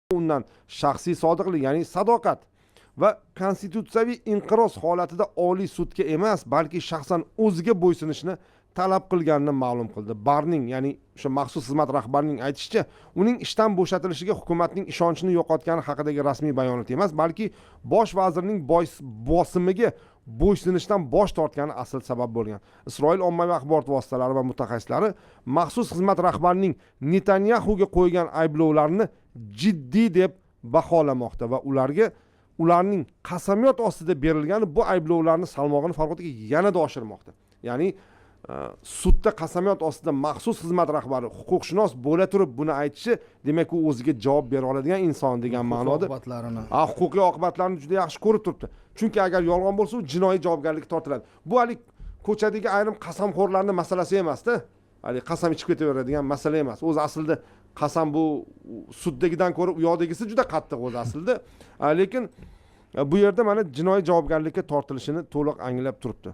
Undan shaxsiy sodiqlik, ya'ni sadoqat va konstitutsiyaviy inqiroz holatida Oliy sudga emas, balki shaxsan o'ziga bo'ysunishni talab qilganini ma'lum qildi. Barning, ya'ni o'sha maxsus xizmat rahbarining aytishicha, uning ishdan bo'shatilishiga hukumatning ishonchini yo'qotgani haqidagi rasmiy bayonot emas, balki bosh vazirning bosimiga bo'ysunishdan bosh tortgani asl sabab bo'lgan. Isroil ommaviy axborot vositalari va mutaxassislari maxsus xizmat rahbarining Netanyaxuga qo'ygan ayblovlarini jiddiy deb baholamoqda va ularning qasamyod ostida berilgani bu ayblovlarni salmog'ini, Farhod aka, yanada oshirmoqda. Ya'ni sudda qasamyod ostida maxsus xizmat rahbari huquqshunos bo'la turib buni aytishi, demak, u o'ziga javob bera oladigan inson degan ma'noda. Oqibatlarini. Ha, huquqiy oqibatlarni juda yaxshi ko'rib turibdi, chunki agar yolg'on bo'lsa, u jinoiy javobgarlikka tortiladi. Bu haligi ko'chadagi ayrim qasamxo'rlarni masalasi emasda, haligi qasam ichib ketaveradigan masala emas. O'zi aslida qasam bu suddagidan ko'ra u yoqdagisi juda qattiq o'zi aslida. Lekin bu yerda mana jinoiy javobgarlikka tortilishini to'liq anglab turibdi.